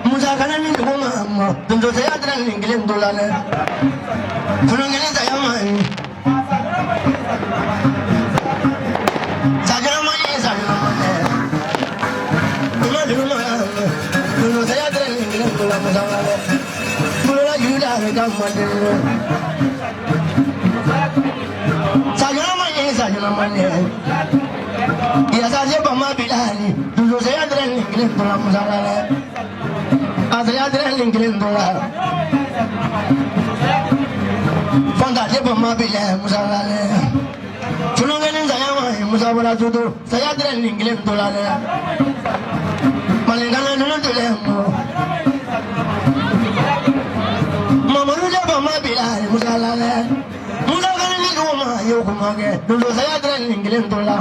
Musa kana ni dugu ma donso saya tɛna nin kelen to la dɛ kelen saya ma ɲi sajama ye sajama ma dugu ma donso saya tɛna nin kelen to la musa la dɛ bolola juru la a bɛ ka manden sajama ye sajama ye yasa bama bilali donso saya tɛna nin kelen to la musa la dɛ. Saya tɛna nin kelen to la fanta tɛ bama bila musa la dɛ fununkɛni saya ma ɲi musa bɔra tutu saya tɛna nin kelen to la dɛ malinkana ninnu tɛlɛ mɔ mamadu tɛ bama bila musa la dɛ musa kana ni dugu ma ye o kuma kɛ donso saya tɛna nin kelen to la.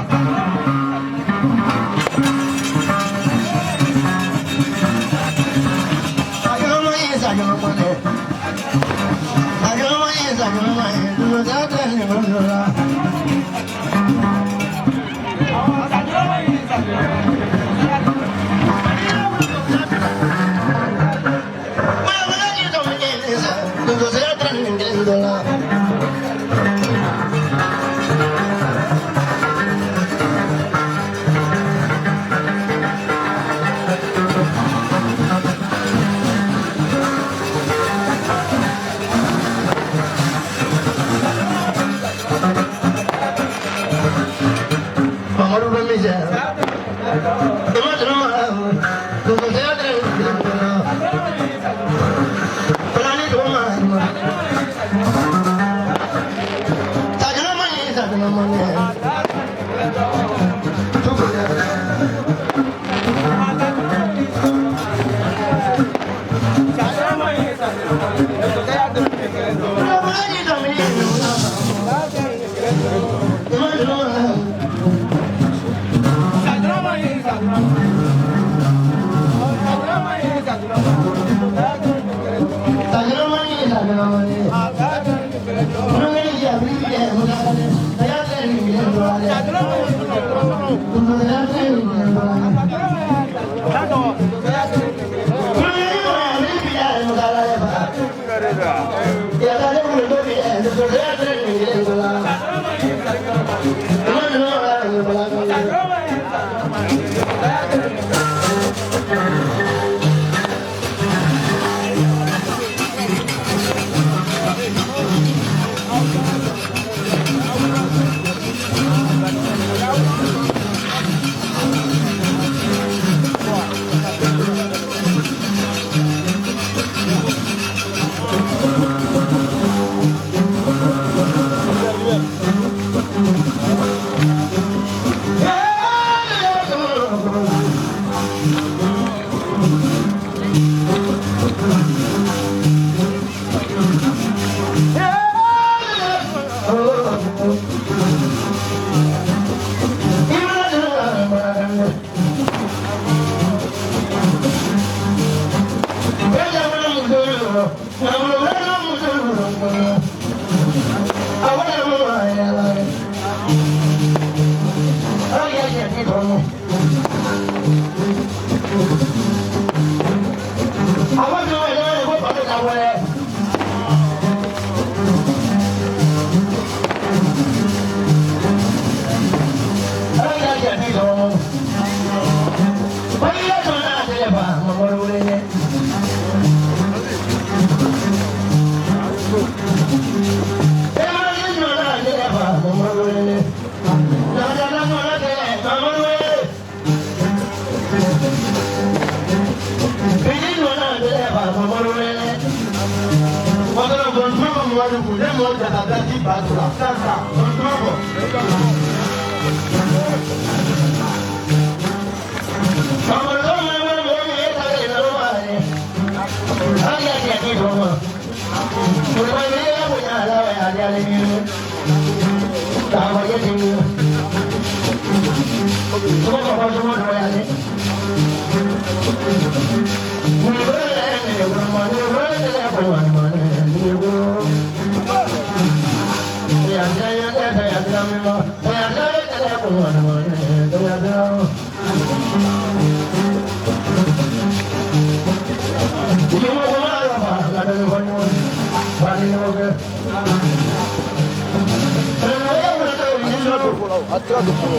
A tɛ ka don kɔnɔ.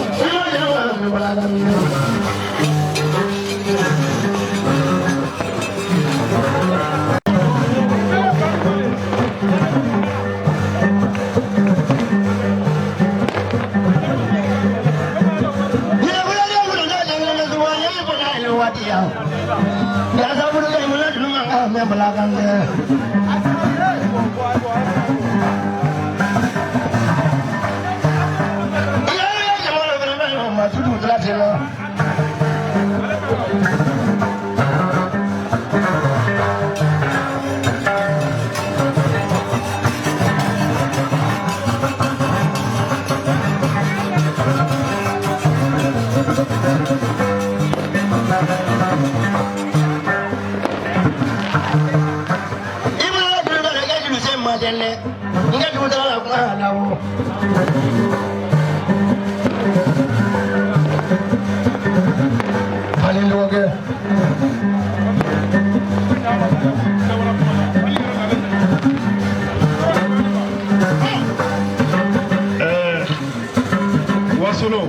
Wasolo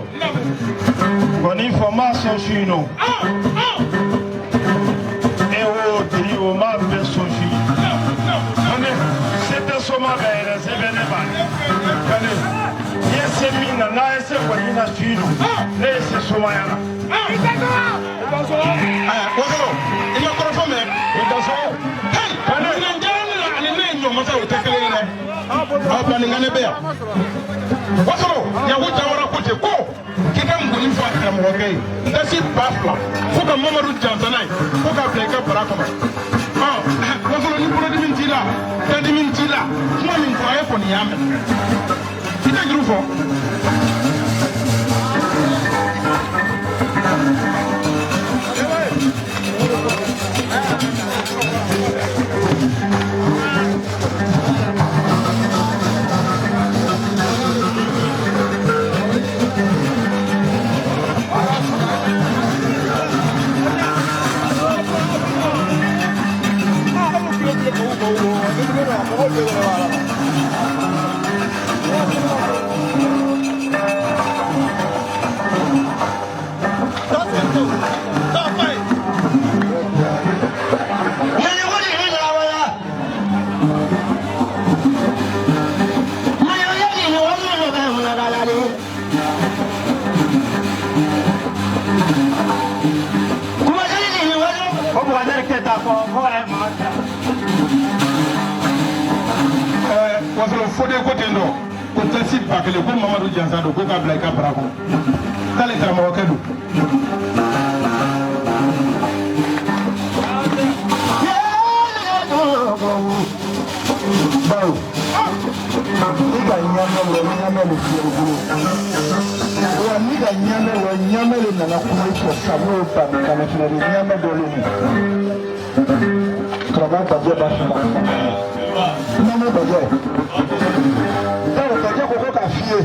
kɔni fɔ n b'a sɔn su in nɔ e wo tigi o n b'a bɛɛ sɔn su in kɔni se tɛ soma bɛɛ yɛrɛ se bɛ ne ba kɔni n ye se min na n'a ye se kɔni na su in nɔ ne ye se somaya la. Wasolo i ka kɔrɔfɔ mɛn o da so hey nin diyara ne la ani ne ye ɲɔmasa o tɛ kelen ye dɛ aw bila nin ka ne bɛ yan Wasolo Yaku Jawara ko ten ko k'i ka ngɔni fɔ a karamɔgɔkɛ ye n ka se 2000 fo ka Mamadu jansa n'a ye fo k'a bila i ka bara kɔnɔ Wasolo ni bolodimi t'i la dadimi t'i la kuma min fɔra e kɔni y'a mɛn i tɛ juru fɔ. Wasolo Fode ko ten tɔ ko tasi 1000 ko Mamadu Jansa don ko k'a bila i ka bara kɔnɔ k'ale karamɔgɔkɛ don. Bawo ni ka ɲamɛ wɔ ɲamɛ le filɛ i bolo wa ni ka ɲamɛ wɔ ɲamɛ le nana kuma i fɛ sisan n'o ye Bani Kanɛ fɛnɛ de ɲamɛ dɔ le ye karamɔgɔ Bajɛ b'a fɛ ka kuma ɲamɛ Bajɛ bawo Bajɛ ko k'a f'i ye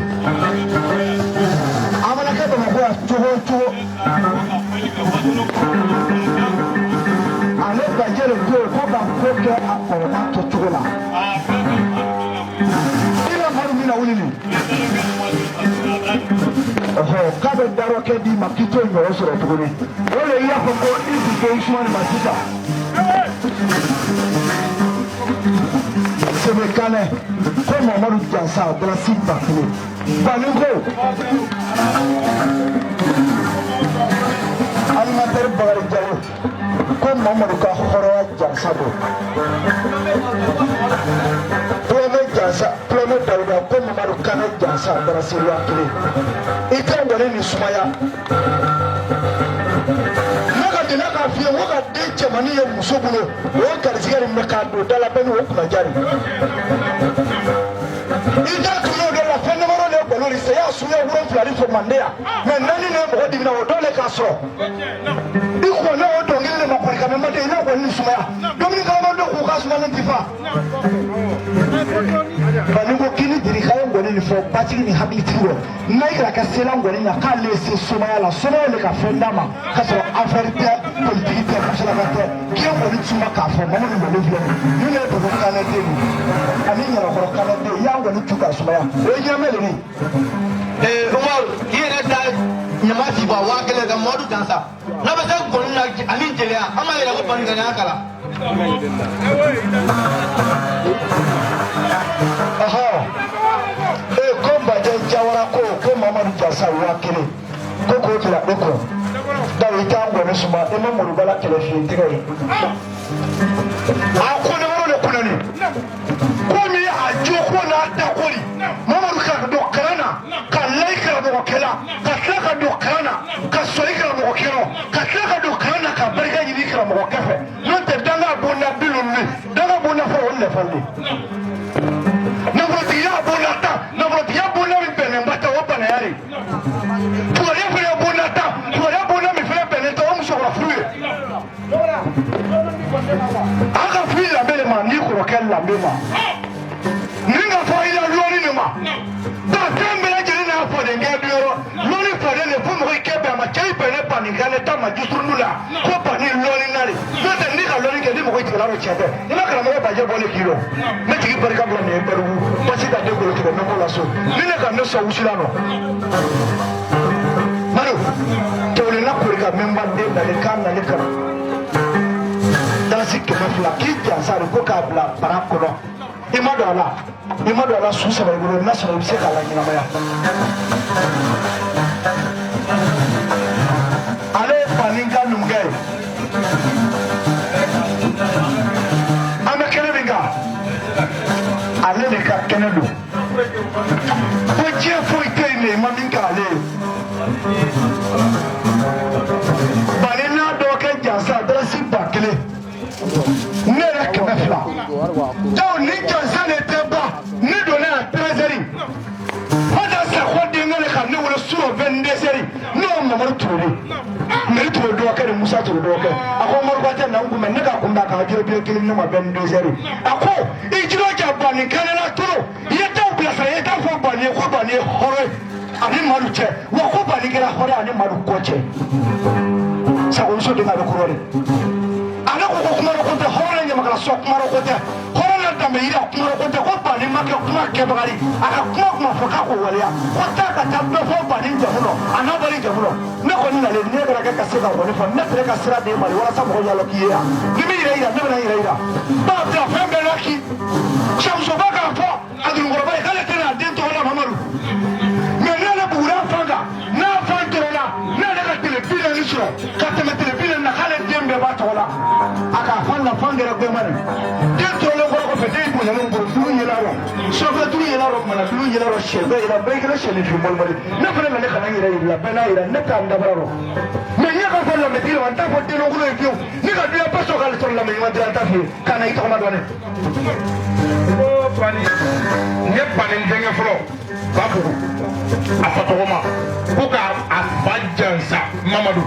a mana kɛ Bamakɔ yan cogo o cogo ale Bajɛ de ko ko ka ko kɛ a kɔrɔba kɛcogo la. K'a bɛ darɔkɛ d'i ma k'i t'o ɲɔgɔn sɔrɔ tuguni o de y'a fɔ ko i tun tɛ Usumani ma sisan Sebe Kanɛ ko Mamadu Jansa dalasi 1000 Bani ko animateur Bakari Jalo ko Mamadu ka hɔrɔnya jansa don Pulɔmɛ jansa Pulɔmɛ Dawuda ko Mamadu Kanɛ jansa dalasi 1000 i ka ngɔni ni sumaya ne ka deli k'a f'i ye n ko ka den cɛmannin ye muso bolo o ye garizigɛ de minɛ k'a don da la bɛɛ n'o kunnaja de i t'a tun y'o de la fɛn damadɔ de ye balo de saya suguya 7 ni fɔ mande yan mɛ naani de ye mɔgɔ dimina o dɔw le k'a sɔrɔ i kɔnna o dɔnkili de ma kɔni ka mɛ mande i n'a kɔni ni sumaya dumuni kalaman dɔ k'u ka suma ne ti fa Bani ko k'i ni diri k'a ye ngɔni nin fɔ batigi ni hakilitigi rɔ n'a yira ka sela ngɔni na k'ale ye se somaya la somaya le ka fɛn d'a ma k'a sɔrɔ affaire tɛ politiki tɛ musolaka tɛ k'i ye ngɔni suma k'a fɔ Mamadu Male filɛ nin ye ne ye Dogo Kanɛ den ye ani Ɲamakɔrɔ Kanɛ den i y'a ngɔni tu k'a sumaya o ye ɲɛnamɛ de ye. Umaru mugan 1000 ka Mamadu Jansa n'a bɛ se gɔni na ani jeliya an b'a yira ko Banikane y'a kalan. Ee ko Bajɛ Jawara ko ko Mamadu Jansa 1000 ko k'o bila e kun dawo i t'an gɔni suma i ma Moribala kɛlɛ fiye tigɛ ye. A ko ne yɔrɔ de kunna nin ko min ye a jo ko n'a da ko de Mamadu ka don kalan na ka layi karamɔgɔkɛ la ka tila ka don kalan na ka sɔli karamɔgɔkɛ rɔ ka tila ka don kalan na ka barika ɲini karamɔgɔkɛ fɛ n'o tɛ danga bonda 50 danga bonda fɔlɔ o nafa de nafolotigiya bonda tan nafolotigiya bonda min bɛnnenba tɛ o banaya de fugariya fana bonda tan fugariya bonda min fana bɛnnen tɛ o musokɔrɔ furu ye a ka f'i lambe de ma n'i kɔrɔkɛ lambe ma ni ka fɔ i la lɔnni de ma ba fɛn bɛɛ lajɛlen n'a fadenkɛ duyɔrɔ lɔnni faden de fo mɔgɔ i kɛ bɛn a ma cɛ i bɛnnen Banikane ta ma jusuru la ko bani lɔnni na de n'o tɛ n'i ka lɔnni kɛ ni mɔgɔ tigɛla dɔ tiɲɛ tɛ i ma karamɔgɔ Bajɛ bɔlen k'i dɔn ne tigi barika bila nin ye bariku basi ka den golo tigɛ n bɛ b'o la so ni ne ka ne sɔn wusula nɔ Madu tɛwulenna kori ka mɛnba den nalen k'a nalen ka na dalasi 200 k'i jansa de ko k'a bila bara kɔnɔ i ma don a la i ma don a la su 3 i bolo n'a sɔrɔ i bɛ se k'a la ɲɛnamaya ale ye Banika numukɛ ye an bɛ kɛnɛ min kan ale de ka kɛnɛ don ko diɲɛ foyi tɛ yen de i ma min k'ale ye Bani n'a dɔgɔkɛ Jansa dalasi 1000 ne yɛrɛ 200 donc ni Jansa de tɛ ban ne donna yan 13h Fada Sakɔ denkɛ de ka ne wele su rɔ 22h ne y'o Mamadu Ture Meri Ture dɔgɔkɛ de Musa Ture dɔgɔkɛ a ko Moriba tɛ na n kunbɛn ne ka kunbɛn a ka jiri bilen kelen ne ma 22h a ko i jija Banikane la toro i ye taa bilasira i ye taa fɔ Bani ye ko Bani ye hɔrɔn ye ani Madu cɛ wa ko Bani kɛra hɔrɔn ani Madu kɔ cɛ Sagomuso denkɛ a bɛ kɔrɔ de ale ko ko kuma dɔ ko tɛ hɔrɔn ye ɲamakala sɔn kuma dɔ ko tɛ hɔrɔn na danbe yira kuma dɔ ko tɛ ko Bani ma kɛ kuma kɛbaga ye a ka kuma kuma fɔ k'a k'o waleya ko taa ka taa bɛɛ fɔ Bani jamu nɔ a n'a bali jamu nɔ ne kɔni nalen ne kɛra kɛ ka se ka kɔni fɔ ne fɛnɛ ka sira d'e ma de walasa mɔgɔw y'a lɔn k'i ye yan ni min yɛrɛ yira ne bɛna n yɛrɛ yira ba bila fɛn bɛɛ la k'i samusoba k'a fɔ a dununkɔrɔba ye k'ale tɛna a den tɔgɔ la Mamadu mɛ n'ale bugura fan kan n'a fan tɔrɔ la n'ale ka tile 40 sɔrɔ ka tɛmɛ tile 40 na k'ale den bɛɛ b'a tɔgɔ la a k'a fan la fan kɛra gbɛma de den tɔrɔlen kɔrɔ kɔfɛ den bonyalen kɔrɔ tulu yɛlɛ rɔ sɔfɛ tulu yɛlɛ rɔ kumana tulu yɛlɛ rɔ sɛ bɛɛ yɛlɛ bɛɛ kɛra sɛnifin mɔlimɔli ne fana nana ka na n yɛrɛ yir'i la bɛɛ n'a yira ne t'an dabara rɔ mɛ ɲɛ ka fɔ lamɛtigi ma n t'a fɔ denkolon ye fiyewu ne ka duya ba sɔrɔ k'ale sɔrɔ lamɛ ɲuman tɛ an t'a f'i ye k'a na i tɔgɔma dɔɔnin. Ko Bani ne Bani denkɛ fɔlɔ Babugu a fa tɔgɔma ko k'a a fa Jansa Mamadu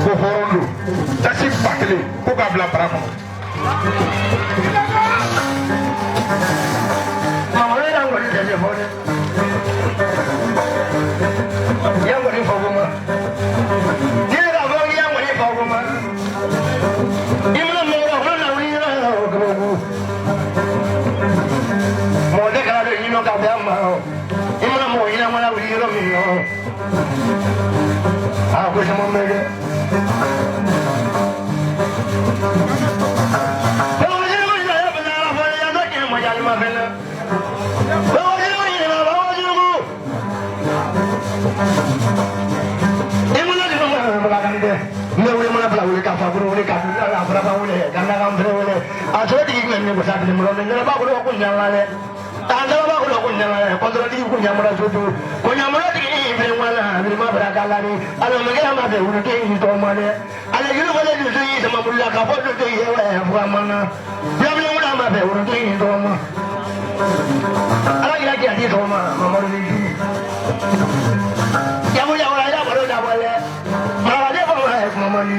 ko hɔrɔn don tasi 1000 ko k'a bila bara kɔnɔ. Mamadu yɛrɛ kɔni tɛ se fɔ dɛ i y'a kɔni fɔ ko ma n'i yɛrɛ k'a fɔ k'i y'a kɔni fɔ ko ma i mana mɔgɔ la ko na wuli yɔrɔ la o kabako mɔgɔ tɛ kala dɔ ɲini ka bɛn a ma i mana mɔgɔ ɲɛnama la wuli yɔrɔ min na a ko caman bɛ dɛ. Ne wele mana bila wele ka fa bolo wele ka a fara ba wele ka na kan fere wele a sɔrɔ tigi kun ne ko sa tigi mɔgɔ ne ba bolo ko ɲaŋa dɛ a daba ba bolo ko ɲaŋa dɛ kɔntɔrɔ tigi ko ɲamura sotu ko ɲamura tigi ni fere ŋwana ni ma bara ka la ni ala ma kɛra ma fɛ wulu tɛ yi tɔgɔ ma dɛ ale jiri ko ne dusu yi sama bolo la ka fɔ dusu yi wɛ fura ma na bilabila wula ma fɛ wulu tɛ yi tɔgɔ ma ala kira kira ti tɔgɔ ma mamadu ni ju jamu jawara ya baro dabɔ lɛ marakaden fɔ ma kuma man di.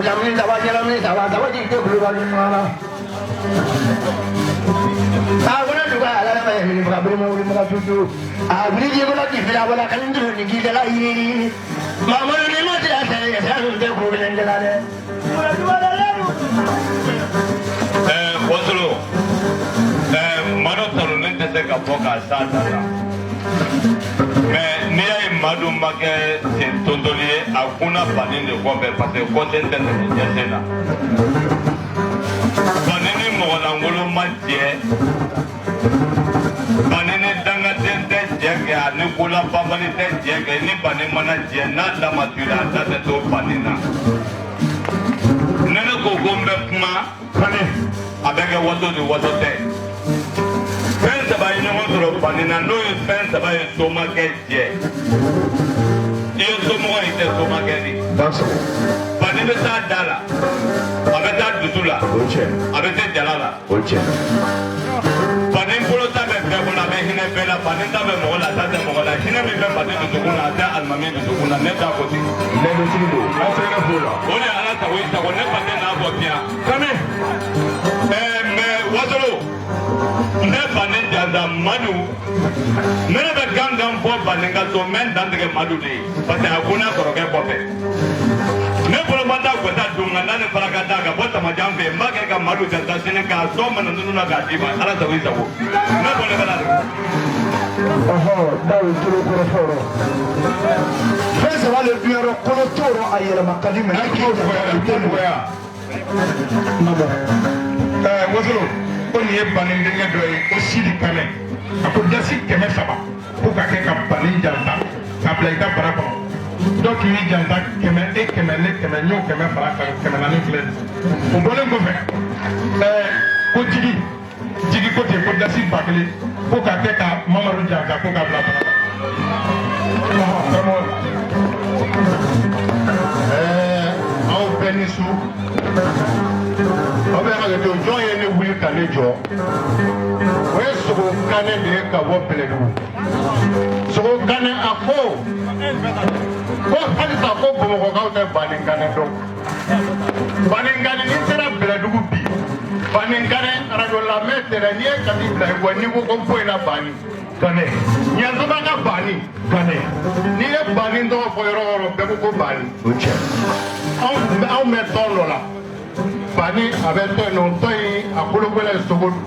Lamini saba ɲɛnamini saba saba jigi tɛ kulubali ɲɔgɔn na. A ko ne dugu ala ma ye faga bere ma wuli maga tutu. A wuli ji bolo k'i fila bolo ka nin duru ni k'i dala yiri. Mamadu ni ma tila sɛ sira ninnu tɛ ko kelen kɛla dɛ. Wasolo, Mado tanu ne se ka fɔ k'a s'a dan na. Mais n'i y'a ye Madu ma kɛ sen tontoli ye, a kunna banni de kɔfɛ parce que kɔsen tɛ tɛmɛ ɲɛsen na. Banni ni mɔgɔlankolon ma jɛ, banni ni dangaden tɛ jɛ kɛ, ani kola banbali tɛ jɛ kɛ. Ni banni mana jɛ, n'a da ma to i la, a da tɛ to banni na. Ne ko ko n bɛ kuma, a bɛ kɛ waso ni waso tɛ. Fɛn saba ye ɲɔgɔn sɔrɔ banni na, n'o ye fɛn saba ye somakɛ jɛ. I ye somɔgɔ ye, i tɛ somakɛ de. Banni bɛ taa da la, a bɛ taa dusu la, a bɛ se jala la. Banni bolo ta bɛ bɛɛ bolo, a bɛ hinɛ bɛɛ la. Banni ta bɛ mɔgɔ la, a ta tɛ mɔgɔ la. Hinɛ min bɛ banni dusukun na, a tɛ alimami dusukun na. Ne t'a ko ten. Lɛdutigi don. An sɛgɛrɛ f'o la. O de ye Ala sago i sago, ne baden n'a bɔ fiyan. Kane. Mais Wasolo, ne banni jansa Madu, ne bɛ gangan fɔ banni ka so, n bɛ n dantigɛ Madu de ye parce que a kunna kɔrɔkɛ kɔfɛ. Ne bolo ma taa gɔta dun nka n'a ni fara ka taa ka bɔ Tamajan fɛ, n b'a kɛ ka Madu jansa sini k'a sɔn mana nunu na k'a d'i ma. Ala sago i sago. Ne bɔ ne bɛ la de. Ɔhɔ, daw tolo kɔrɔfɔ rɔ. Fɛn saba le dun yɔrɔ kɔnɔ t'o rɔ, a yɛlɛma ka di mɛ. N'a k'o dɔgɔya, i t'o dɔgɔya. Nabɔ. Wasolo, ko nin ye banni denkɛ dɔ ye ko Sidi Kanɛ. A ko dasi 300 ko ka kɛ ka banni jansa k'a bila i ka bara kɔnɔ. Dɔ tun y'i jansa 100, e 100, ne 100, n y'o 100 fara kan, 400 filɛ. O bɔlen kɔfɛ, ko jigi jigi ko ten ko dasi 1000 ko ka kɛ ka Mamadu jansa ko k'a bila bara kɔnɔ. Karamɔgɔ. Aw bɛɛ ni su. Aw bɛ hakɛ to, jɔn ye ne wuli ka ne jɔ? O ye Sogo Kanɛ de ye ka bɔ Bɛlɛdugu. Sogo Kanɛ a ko ko halisa ko Bamakɔkaw tɛ Banni Kanɛ dɔn. Banni Kanɛ, n'i sera Bɛlɛdugu bi, Banni Kanɛ arajo lamɛn tɛ dɛ, n'i ye kasi bila i kɔ, n'i ko ko foyi la Banni Kanɛ. Ɲanzaba ka Banni. Kanɛ. N'i ye Banni tɔgɔ fɔ yɔrɔ o yɔrɔ, bɛɛ ko ko Banni. O cɛ. Anw bɛ tɔn dɔ la. Banni a bɛ tɔn in nɔ, tɔn in a kologɛlɛn ye sogo dun.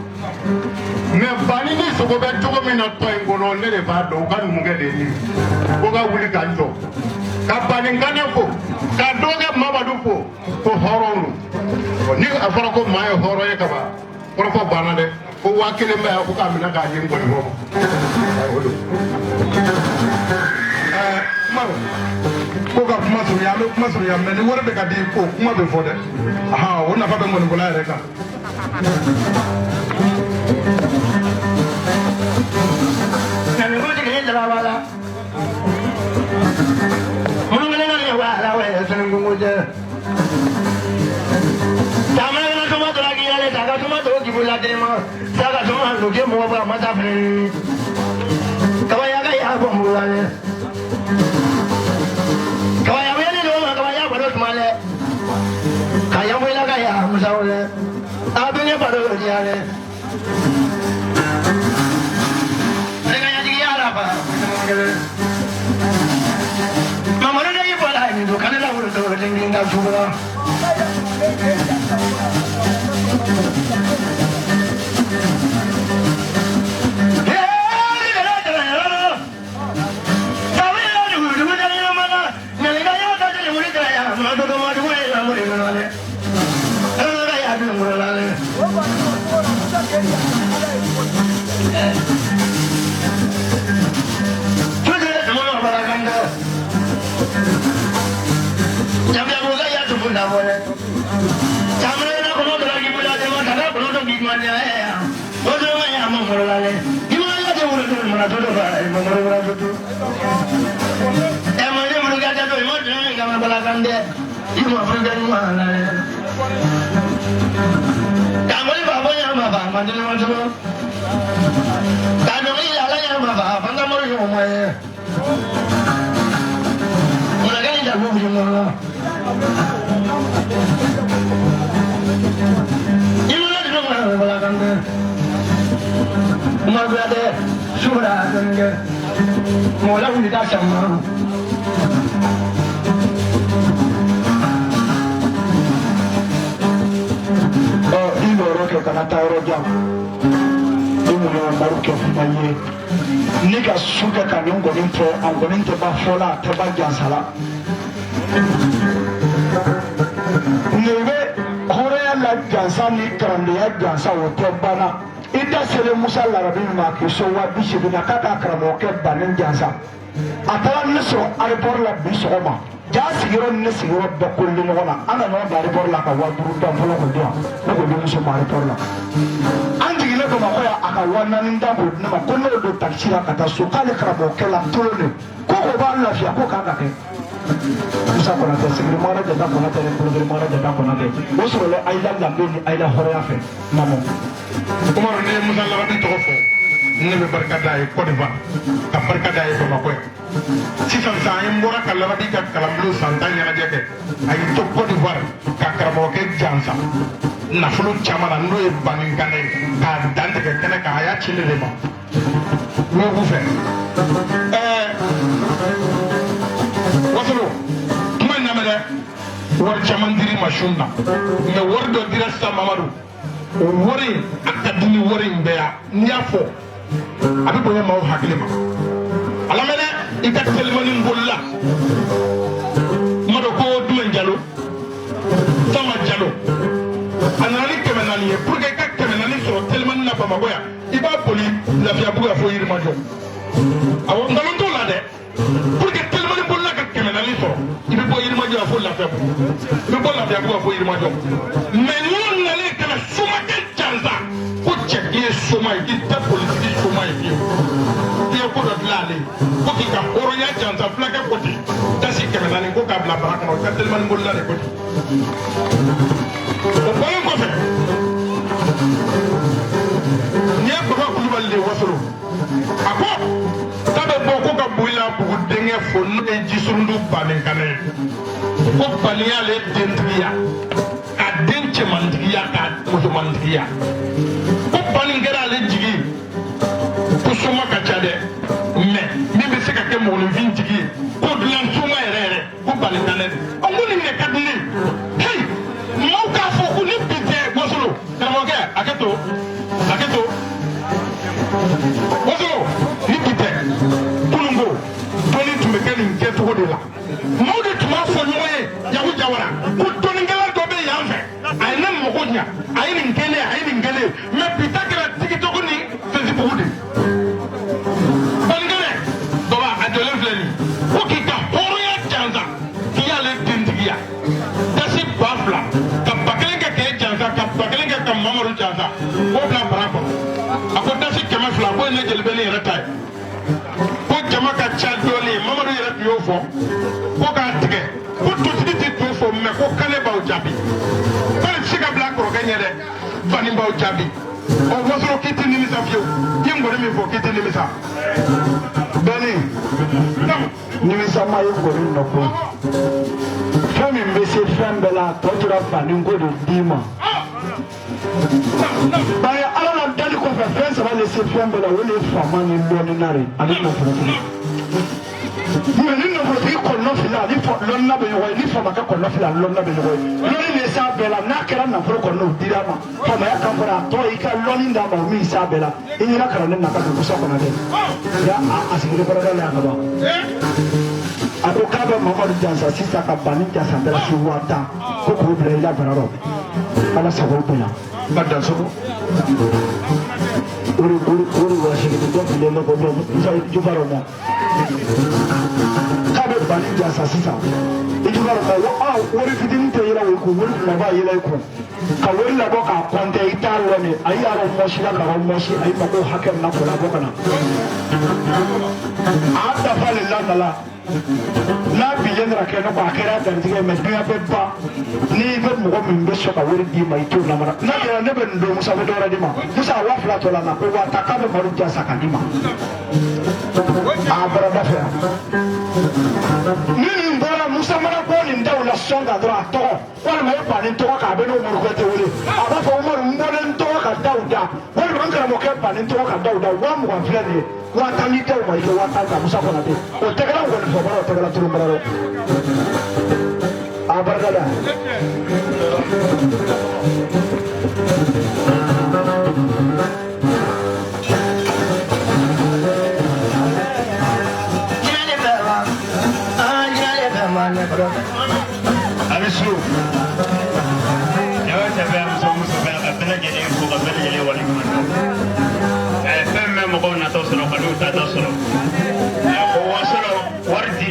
Mais Banni ni sogo bɛ cogo min na tɔn in kɔnɔ, ne de b'a dɔn. U ka numukɛ de ye nin ye. Ko ka wuli ka n jɔ. Ka Banni Kanɛ fo, ka dɔgɔkɛ Mamadu fo, ko hɔrɔn don. Ni a fɔra ko maa ye hɔrɔn ye kaban, kɔrɔfɔ banna dɛ. Ko 1000 bɛ yan ko k'a minɛ k'a di n kɔni ma. O don. Umaru ko ka kuma surunya, an bɛ kuma surunya, mais ni wari bɛ ka di ko kuma bɛ fɔ dɛ. Ahan, o nafa bɛ mɔnikɔla yɛrɛ kan. I yɔrɔ kɛ kana taa yɔrɔ jan. I mun ye Umaru kɛ kuma ye ne ka su kɛ ka nin nkɔni fɔ a nkɔni tɛ ban fɔ la a tɛ ban jansa la nka i bɛ hɔrɔnya la jansa ni kalandenya jansa o tɛ banna i da selen Musa Larabi min ma k'i sɔn 80,000 na k'a ka karamɔgɔkɛ bannen jansa a taara ne sɔrɔ aéroport la bi sɔgɔma ja sigiyɔrɔ ni ne sigiyɔrɔ bɛɛ kolilen ɲɔgɔn na an na ɲɔgɔn bila aéroport la ka 5,000 dan fɔlɔ k'o di yan ne k'o di muso ma aéroport la an jiginnen Bamakɔ yan a ka 4,000 dan k'o di ne ma ko ne y'o don takisi la ka taa so k'ale karamɔgɔkɛ la tolon de ko k'o b'a lafiya ko k'an ka kɛ Musa Konatɛ sigiri mara jata Konatɛ ni kolokiri mara jata Konatɛ o sɔrɔla Ayida danbe ni Ayida hɔrɔnya fɛ mamu. Umaru n'i ye Musa Larabi tɔgɔ fɔ ne bɛ barika d'a ye Côte d'Ivoire ka barika d'a ye Bamakɔ yan sisan sisan an ye n bɔra ka Larabi ka kalanbulon san 10 ɲɛnajɛ kɛ a y'i to Côte d'Ivoire ka karamɔgɔkɛ jansa nafolo caman na n'o ye baninkanɛ ye k'a dantigɛ kɛnɛ kan a y'a ci ne de ma wo fɛ Wasolo kuma in lamɛn dɛ wari caman dir'i ma su in na mɛ wari dɔ dira sisan Mamadu o wari in a ka di ni wari in bɛɛ ya n'i y'a fɔ a bɛ bonya maaw hakili ma a lamɛn dɛ i ka telimani bolila kuma dɔ ko Dumɛn Jalo Sama Jalo a nana ni 400 ye pour que i ka 400 sɔrɔ telimani na Bamakɔ yan i b'a boli Lafiyabugu yan fo Yirimajɔ awɔ nkalon t'o la dɛ pour que telimani bolila ka 400 sɔrɔ i bɛ bɔ Yirimajɔ yan fo Lafiyabugu i bɛ bɔ Lafiyabugu yan fo Yirimajɔ mɛ ninnu nalen ka na somakɛ jansa ko cɛ k'i ye soma ye k'i tɛ politiki soma ye fiyewu k'i ye ko dɔ dilan ale ye ko k'i ka hɔrɔnya jansa fulakɛ ko ten dasi 400 ko k'a bila bara kɔnɔ i ka telimani bolila de ko ten o bɔlen kɔfɛ nin ye Baba Kulubali de ye Wasolo a ko k'a bɛ bɔ ko ka Boyila bugu denkɛ fo n'o ye Jisurundu Baninkanɛ ye ko Bani y'ale dentigiya k'a den cɛmantigiya k'a musomantigiya ko Bani kɛra ale jigi ko soma ka ca dɛ mɛ min bɛ se ka kɛ mɔgɔninfin jigi ye ko dilan soma yɛrɛ yɛrɛ ko Baninkanɛ de ɔ ko nin de ka di ne ye heyi maaw k'a fɔ ko ni bi tɛ Wasolo karamɔgɔkɛ hakɛ to hakɛ to Wasolo ni bi tɛ kununko dɔnni tun bɛ kɛ nin kɛcogo de la maaw de tun b'a fɔ ɲɔgɔn ye Yaku Jawara ko dɔnnikɛla dɔ bɛ yan fɛ a ye ne mago ɲa a ye nin kɛ ne ye a ye nin kɛ ne ye mɛ bi ta kɛra TikTok ni Facebook de Baninkanɛ baba a jɔlen filɛ nin ye ko k'i ka hɔrɔnya jansa k'i y'ale dentigiya dasi 2000 ka 1000 kɛ k'e jansa ka 1000 kɛ ka Mamadu jansa k'o bila bara kɔnɔ a ko dasi 200 ko ne jeli bɛ ne yɛrɛ ta ye ko jama ka ca dɔɔnin Mamadu yɛrɛ tun y'o fɔ ko k'a tigɛ ko dutigi tɛ to fɔ mɛ ko k'ale b'aw jaabi k'ale tɛ se ka bila kɔrɔkɛ ɲɛ dɛ Bani b'aw jaabi ɔ Wasolo k'i tɛ nimisa fiyewu i ye nkɔni min fɔ k'i tɛ nimisa. Bɛnni nimisa ma ye nkɔni nɔ koyi fɛn min bɛ se fɛn bɛɛ la a tɔ tora Bani ko de d'i ma bari ala la dali kɔfɛ fɛn saba de se fɛn bɛɛ la o de ye faama ni lɔnnina de ani nafolotigi mɛ ni nafolotigi kɔlɔlɔ fila ani lɔnnina bɛ ɲɔgɔn ye ni faamakɛ kɔlɔlɔ fila ani lɔnnina bɛ ɲɔgɔn ye lɔnni de s'a bɛɛ la n'a kɛra nafolo kɔnɔ o dira ma faamaya kan kɔrɔ a tɔ i ka lɔnni d'a ma o min s'a bɛɛ la i ɲɛna kalanden na ka don Musa Konatɛ ya a sigilen kɔrɔda la yan ka ban a ko k'a bɛ Mamadu jansa sisan ka Bani jansa dalasi 10,000 ko k'o bila i la bara rɔ ala sago bonya ka dan sogo o de wa segin dɔ filen bɛ ko dɔ Musa jufa dɔ ma k'a bɛ Bani jansa sisan i jufa dɔ ma ko aa wari fitinin tɛ yɛlɛ o kun wari kumaba yɛlɛ i kun ka wari labɔ k'a kɔntɛ i t'a lɔn de a y'i yɛrɛ mɔsi la k'a mɔsi a y'i mako hakɛ min na k'o labɔ ka na a dafa le la nana n'a bilen nana kɛ ne ko a kɛra garijɛgɛ mɛ dunya bɛ ban n'i bɛ mɔgɔ min bɛ sɔn ka wari d'i ma i t'o lamara n'a kɛra ne bɛ nin don Musa bɛ dɔ wɛrɛ d'i ma Musa a 2000 tɔ la na ko 10,000 k'a bɛ Madu jansa ka d'i ma a bɔra da fɛ yan ni nin bɔra Musa mana bɔ nin daw la sɔn ka dɔrɔn a tɔgɔ walima e Bani tɔgɔ kan a bɛ n'o Umaru Kuyate wele a b'a fɔ Umaru n bɔlen n tɔgɔ ka daw da walima n karamɔgɔkɛ Bani tɔgɔ ka daw da 20,000 filɛ nin ye 10,000 di daw ma i kɛ 10,000 ta Musa Konate o tɛgɛla nkɔni fɔ baara o tɛgɛla turu baara dɛ a barika da.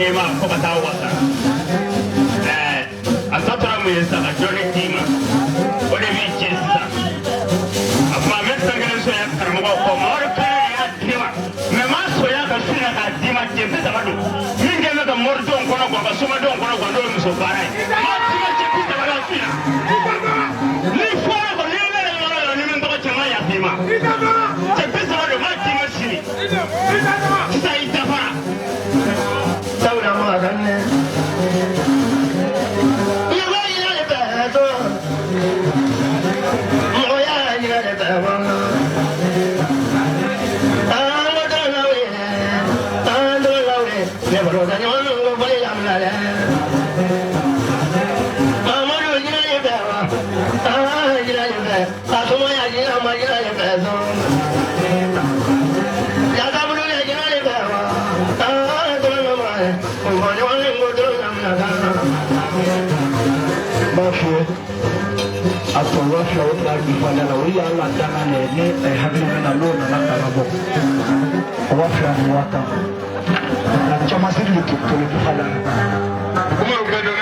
ɲɛma fo ka taa wasa. Ɛɛ, a tɔ tora mun ye sisan? Ka dɔɔni d'i ma, o de b'i jɛ sisan. A kuma, n bɛ fɛn kelen sɔrɔ karamɔgɔ kɔ, Mamadu Kane de y'a di ne ma, mɛ n m'a sɔrɔ ka su na k'a d'i ma. Cɛ 30 don min kɛ bɛ ka moridenw kɔnɔ gan, ka somadenw kɔnɔ gan, n'o ye muso baara ye. N m'a d'i ma cɛ 30 la su na. Ni fɔra kɔ, ni ne yɛrɛ yɔrɔ yɔrɔ ni min tɔgɔ cɛ, n ma yafa i ma. Cɛ 30 don, n m'a d'i ma sini. Sisan i dafara. Sabula mɔgɔ ka ne. Mɔgɔ ɲinɛ de bɛ to. Mɔgɔ y'a ɲinɛ de bɛ bɔ. An ko dɔrɔn la wele, an dɔrɔn la wele, ne bolo ka ɲɔgɔn ko fɔli lamina dɛ. Mamadu ɲinɛ de bɛ wa, an ɲinɛ de bɛ, a somaya ɲinɛ ma ɲinɛ de bɛ sɔn. Yasabulu de ɲinɛ de bɛ wa, an dɔrɔn la ma, mɔgɔ ɲɔgɔn ko dɔrɔn lamina kan. N b'a f'i ye, a tɔ 2000, o taara dufa da la, o y'a ladana de ni hakili bɛ na n'o nana ka na bɔ o 2000 ni 10,000 nka caman siri de tun tolo dufa da la. Umaru bɛ dɔn.